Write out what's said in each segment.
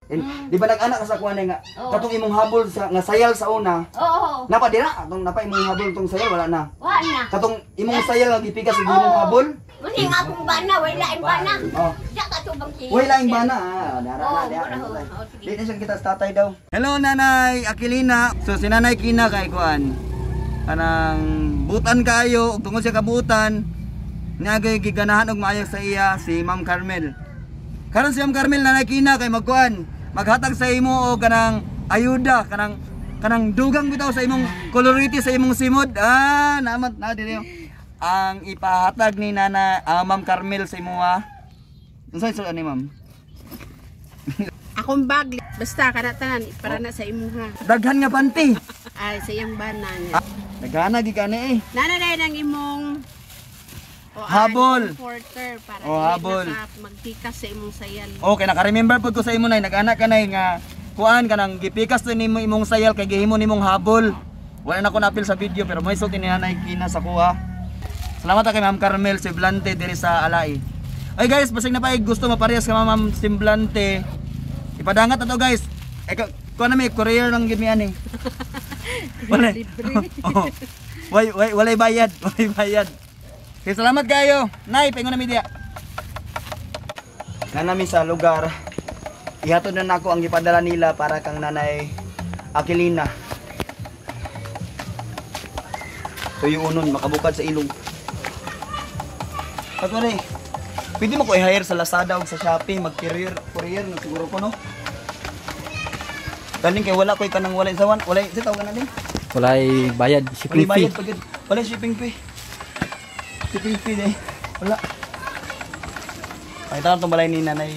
Di ba nag-anak ka sa kuan nga Oo. katong imong habol sa nga sayal sa una? Oo. Napa dira atong napa imong habol tong sayal wala na. Wa na. Katong imong sayal nga gipikas ug imong Oo. habol. Muni nga akong bana, wala laing bana. Oh. Diya ka tubang si. Uy, laing bana ah. Dara na Oo, diha. wala, oo. Oo, sige. Di na siya kita sa tatay daw. Hello, Nanay Aquilina. So si Nanay Kina kay kuan. Kanang butan kayo ug tungod sa kabutan niagay giganahan og maayo sa iya si Ma'am Carmel. Karon si Ma'am Carmel, Nanay Kina, kay magkuan, maghatag sa imo og kanang ayuda, kanang kanang dugang bitaw sa imong kolorite sa imong simod. Ah, naman na dili ang ipahatag ni Nana Ma'am Carmel sa imo ah. Unsa isulat ni Ma'am? Akong bag, basta kana tanan para na sa imuha. Daghan nga panty. Ay, sa iyang bana niya. Ah, daghana gi kani eh. Nana na ang imong o, Habol. Comforter para O, dili habol. na ka magpikas sa imong sayal. Okay, naka-remember pud ko sa imo, nay, nag-anak ka nay nga kuan kanang gipikas to nimo imong sayal kay gihimo nimong habol. Wala na ko napil sa video pero may sulti ni Nanay Kina sa kuha. Salamat kay Ma'am Carmel Semblante diri sa Alai. Ay guys, basig na pa eh, gusto maparehas ka Ma'am Semblante. Ipadangat na to, guys. Eh kuan na may courier lang gid mi ani. Wala. Oh. Way way walay bayad, walay bayad. Okay, salamat kayo. Nay, paingon na media. Na nami sa lugar. Ihatod na nako ang gipadala nila para kang Nanay Aquilina. Tuyo unon makabukad sa ilong. At wala eh. Pwede mo ko i-hire sa Lazada o sa Shopee, mag-courier, courier na siguro ko, no? Galing kay wala ko'y kanang walay sawan, walay, sa tawag na din. Walay bayad, shipping Walay bayad fee. pag walay shipping fee. Shipping fee eh. Wala. Pakita ko itong balay ni Nanay.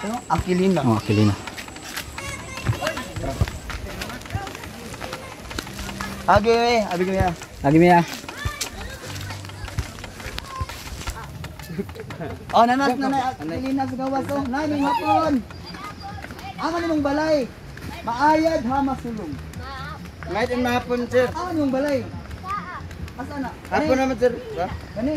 Ano? Aquilina. Oh, Aquilina. Agi eh, abi ko ya. Lagi miya. Oh, nanas Nanay Aquilina sa gawas oh. Nay, may hapon. Ama nimong balay. Maayad ha masulong. Ngayon na hapon, sir. Ama nimong balay. Asa na? Hapon naman, sir. Ha? Kani?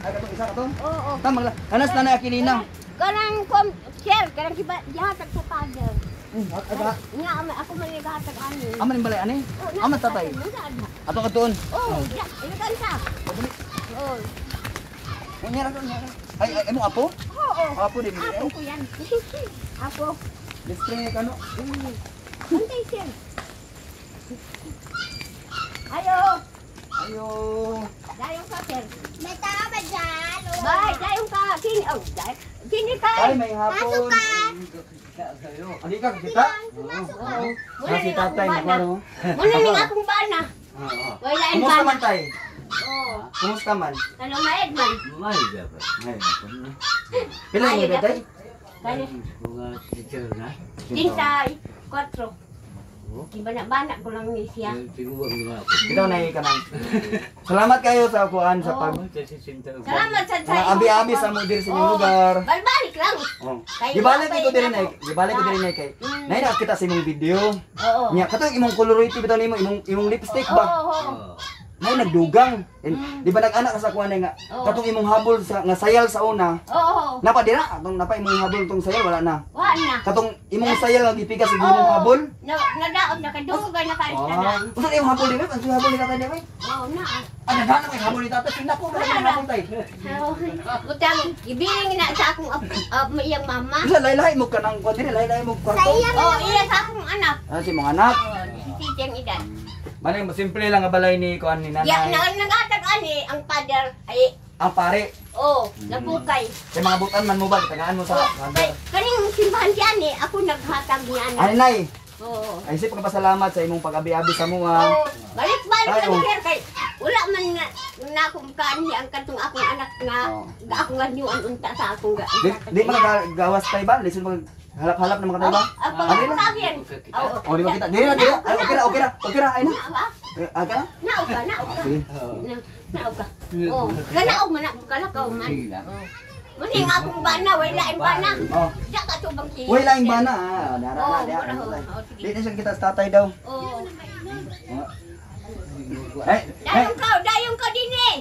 Ay, katong isa ka to? Oo. Tama lang. Nanas Nanay Aquilina. Kanang kom sir, kanang kiba gihatag sa father. Aga. Nga ama ako man gihatag ani. Ama nimong balay ani? Oo, Ama tatay. Ato ka doon. Oo, ya, ilagan sa. Oo. Unya ra unya ra. Ay, ay, imong apo? Oo. Apo din. Apo ko yan. Apo. Display kano? Antay, sir. Ayo. Ayo. Dayong ka, sir. May tao ba dyan? Bye, dayong ka. Kini, oh, day. Kini ka. Ay, may hapon. Ani ka kita? Oo. Ah, si tatay naklaro. Muna ning akong bana. Wala ang Kumusta bana. man tay? Oo. Kumusta man? Ano maed man? Pila mo Ay, tay? Kani. Tintay. Kwatro. Gibana-bana ko lang ni siya. Bitaw na ka nang. Salamat kayo sa kuan sa pag Salamat sa mga abi-abi sa mo diri sa inyong lugar. Balbalik lang. Oh. Kay Gibalik wala ko diri pa nay, gibalik ko diri nay kay. Nay nakita sa imong video. Oo. Nya katong imong kolorite bitaw nimo imong imong lipstick ba? Oo. Oo. Nay nagdugang. Di ba nag-anak ka sa kuan nga Oo. katong imong habol sa nga sayal sa una? Oo. Napa dira atong napa imong habol tong sayal wala na. Wa na. Katong imong sayal nga gipikas ug imong habol. Na nadaot na kadunggan na kay Ah, tanan. unsa imong habol diri? Unsa imong habol ni tatay diri? Oo na. Ah, naghanap kay habol ni tatay. Sina ko wala imong habol tay. Oo. Butang ibilin na sa akong iyang mama. Unsa lahi-lahi mo kanang kuan diri, lahi-lahi mo kwarto. Oo, iya sa akong anak. Ah, si mong anak. Oo, si Titi ang edad. Manay mo simple lang nga balay ni kuan ni Ya, nanay. na nagatag ani ang father ay Ang pare. oh, nagukay. Kay mga butan man mo ba tagaan mo sa Oh, kay kaning simbahan diyan eh, ako naghatag niya Ay na. nay, Oo. ay isip ka pasalamat sa imong pag-abi-abi sa mua. Oh, balik-balik Ay, lang oh. sir kay wala man nga na akong kaani ang katong akong anak nga nga akong ganyuan unta sa akong ga. Di, di man gawas tay ba? Lisod mag halap-halap na mga tay ba? Ang Ano na? pagkakagyan. Oo. Oh, di ba kita? Di na, di na. Ay, okay ra, okay ra. Okay ra, ay na. Na ba? Eh, ah, ka na? Naog ka, naog ka. Sige. Naog ka. Oh, ganaog man na kalakaw man. Oh. Muni nga akong bana, wala laing bana. Oh. Diya ka tubang si. Uy, laing bana ah. Dara Oo, na, diha. wala, oo, sige. Di na siya kita sa tatay daw. Oo. Eh, eh, Dayong ka din eh.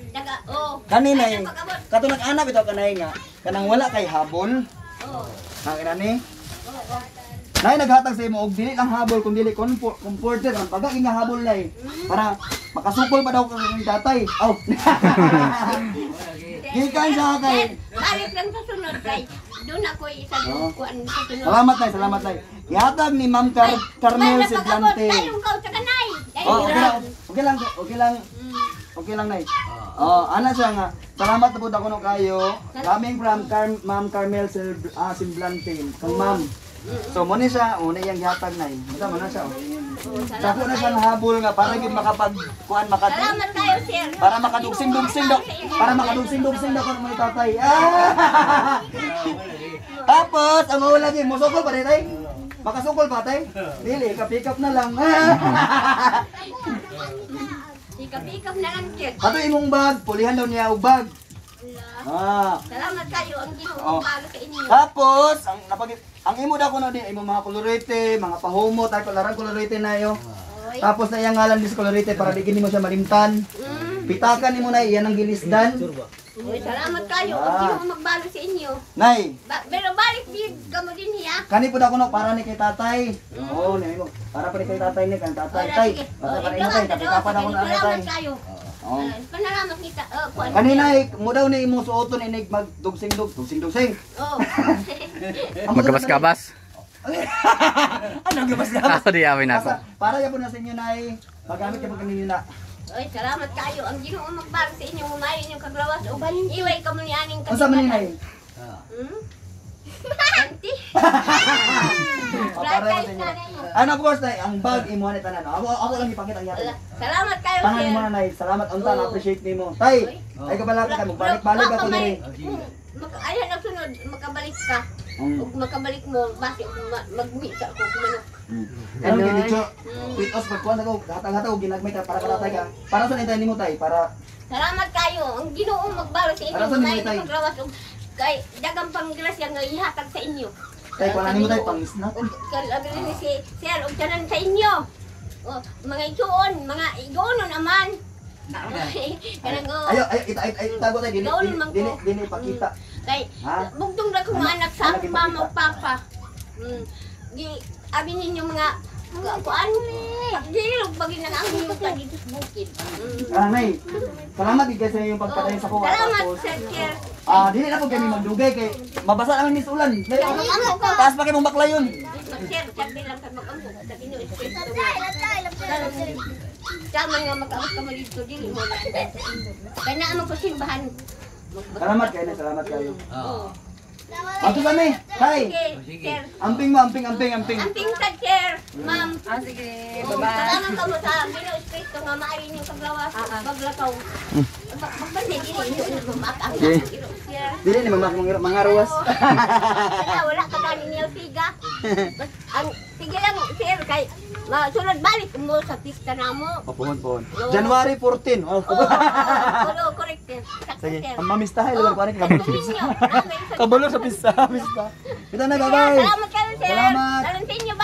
Daga, oh. kanina eh. Dayon pag-abot. Katong nag-anap ito kanay nga. Kanang wala kay habol. Oo. Ang ina ni. Oo. Nay naghatag sa imo og dili lang habol kung dili comforter ang pagka nga habol nay para makasukol pa daw kang tatay. Aw. Gikan sa kay. Sir, balik lang sa sunod kay doon ako isa Oo. kuan sa sunod. Salamat nay, salamat nay. Gihatag ni Ma'am Carmel Ay, pag-abot, Siblante. Tayong ka sa kanay. Dahil Oh, okay lang. Okay lang, okay lang. Okay lang nay. Oh, ana siya nga. Salamat na pud ako no kayo. Coming from Ma'am Carmel Simblante. Kang ma'am. So mo ni siya, una iyang gihatag nay. Basta mo na siya. Oh. Oo, salamat Dako na siya kayo. nga habol nga para gid makapag kuan makat Salamat kayo, sir. para makadugsing-dugsing daw. Para makadugsing-dugsing daw kuno mo ni tatay. Ah! Tapos ang mao lagi mosukol pa tay. Makasukol pa tay. Dili ka pick up na lang. Ikap-ikap na lang, sir. Ato imong bag, pulihan daw niya og bag. Ah. Salamat kayo. Ang Ginoo Oh. para sa inyo. Tapos ang napag ang imo daw kuno din imong mga kolorete, mga pahumo, tay kolaran kolorete na yo. Oy. Tapos na iyang ngalan dis kolorete para di gini mo siya malimtan. Pitakan nimo na iyan ang gilisdan. Oy, salamat kayo. Ang Ah. Ginoo magbalo sa inyo. Nay, Pero balik din kamo din hiya. kani pud ako no para ni kay tatay. Oo, ni mo. Para pa ni kay tatay ni kang tatay. Wala, Tay, sige. para Oh, para ikaw imo tay, ang kapit pa na ako na Salamat tay. kayo. Oo. Ah, panalamat kita. Oh, kuan. Kanina eh, mo daw ni imong suoton inig magdugsing dug, dugsing dugsing. Oh. Magkabas-kabas. Ano gabas-gabas? Ako di awin ako. Asa, para yapon na sa inyo nay. Magamit yapon kaninyo na. Oy, salamat kayo. Ang Ginoo magbalo sa inyo. Humayo inyong kaglawas. O iway kamo ni aning Unsa man ni nay? Hmm? Kanti. Oh, para yapon sa inyo. Ano of course nay, ang bag imo ni tanan. Ako ako lang ipakita ang yata. Salamat kayo, Tanan sir. mo na nay. Salamat unta na Oo. appreciate nimo. Tay, ay kabala ka magbalik-balik ako diri. Ayan ang sunod, makabalik ka. Ug makabalik mo, basi mag-meet sa ako manok. Ano gyud dito? Wait us pagkuan ako, hatag-hatag og ginagmay ta para karatay ka. Para sa nitay nimo tay, para Salamat kayo. Ang Ginoo magbalo sa inyo. Para sa Humayo nimo, tay? inyong kaglawas ug kay dagang panggrasya nga ihatag sa inyo. tay kuan nimo tay pang snack. Ug kalagay ni si sir ug tanan sa inyo. O, mga isuon, mga igoonon aman. Kanang oh, Ayo ayo ita ita itago tay dili Gaunon man ko. dili dili pakita. Kay Ha? bugtong ra ko mga anak sa Ano, akong mama ug papa. Gi abi ninyo mga kuan dili og bagin na ang yuta dito sa bukid. Ah, nay. Salamat gid kay sa inyong pagpadayon sa kuha. Salamat Tapos, sir sir. Ah, dili na po kami magdugay kay mabasa naman mis ulan. Nay, Mag-ampo ko. Taas pa kay mong baklayon. Sir, sabi lang kay mag-ampo sa Ginoo Espiritu. Tama nga makaabot ka mo dito dili mo na. Kay naa man ko simbahan. Salamat kayo, nay. Salamat kayo. Oo. Ato kami. Tay. Sige, sir. Amping mo, amping, amping, amping. Amping sad, sir. Ma'am. Ah, sige. Oo, Salamat ka mo sa Ginoo Espiritu nga maayo inyong paglawas, paglakaw. Magbantay dili inyo mamak ang Okay. Ginoo, sir. Dili ni mamak mga mga ruwas. Wala, wala ka gani niya siga. Ang sige lang sir kay masunod balik mo sa pista na mo. Oh, pohon, pohon. January 14. Oh. Oo, oo, correct sir. Sakto, Sige, sir. ang mamistahay lugar ko ani kabalo sa pista. Ninyo, Kabalo sa pista, pista. Ito na, bye-bye. Salamat kayo, sir. Salamat. Salamat sa inyo.